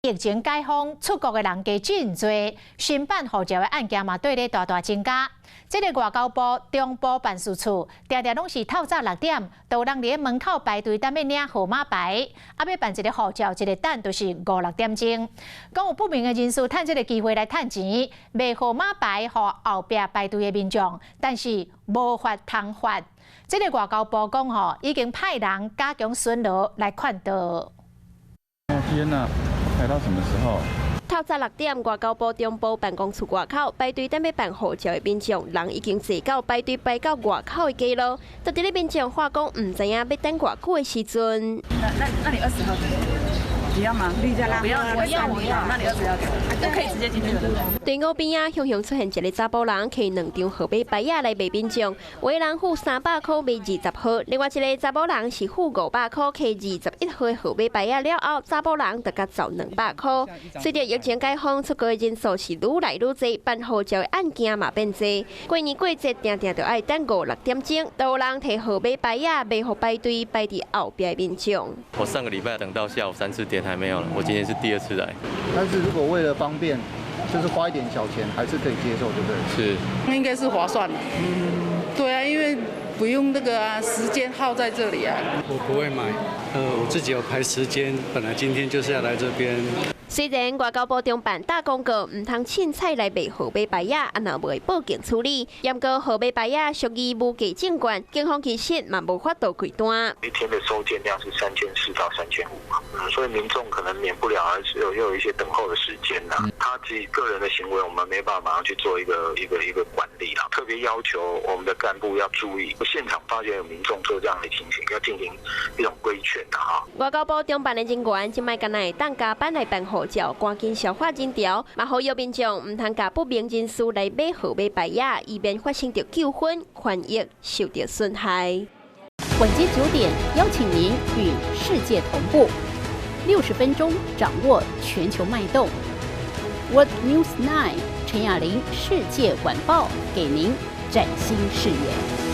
疫情解封，出國的人加真濟，申辦護照的案件嘛綴咧大大增加。這个外交部中部辦事處，定定攏是透早6點，都有人佇咧門口排隊等欲領號碼牌，啊，欲辦一个護照，一个等就是五六點鐘。講有不明的人士趁這个機會來趁錢，賣號碼牌予後壁排隊的民眾，但是無法通罰。這个外交部講吼，已經派人加強巡邏來勸導。天哪，排到什麼時候？透早6點，外交部中部辦公處外口排隊等欲辦護照的民眾，人已經濟到排隊排到外口的街路。就佇咧民眾話講毋知影欲等偌久的時陣。那你20號你要嗎？不要，我要我要。那你20號都可以直接進去的，對不對？隊伍邊仔，雄雄出現一个查埔人，提兩張號碼牌仔來賣民眾，有的人付300塊買20號，另外一个查某人是付500塊提21號的號碼牌仔了後，查埔人就共走200塊。隨著疫情解封，出國的人數是愈來愈濟，辦護照的案件嘛變濟。過年過節，定定就愛等五六點鐘，都有人提號碼牌仔賣予排隊排佇後壁的民眾。我上個禮拜等到下午三四點還沒有了，我今天是第二次來。但是如果為了方便，就是花一點小錢，還是可以接受，對不對？是，應該是划算的。嗯，對啊，因為不用那個啊，時間耗在這裡啊。我不會買，我自己有排時間，本來今天就是要來這邊。雖然外交部中辦打廣告，毋通凊彩來賣號碼牌仔，啊若無會報警處理。毋過號碼牌仔屬於無價證券，警方其實嘛無法度開單。一天的收件量是3400到3500，所以民眾可能免不了還是有又有一些等候的時間啦。他自己個人的行為，我們沒辦法馬上去做一個管理啦。特別要求我們的幹部要注意，現場發現有民眾做這樣的情形，要進行一種規勸的哈。外交部中辦的人員這擺敢若會當加班來辦護照，趕緊消化人潮，嘛呼籲民眾毋通共不明人士來買號碼牌仔，以免發生著糾紛，權益受著損害。晚間9點，邀請您與世界同步，60分鐘掌握全球脈動。World News 9 陳雅玲世界晚報，給您嶄新視野。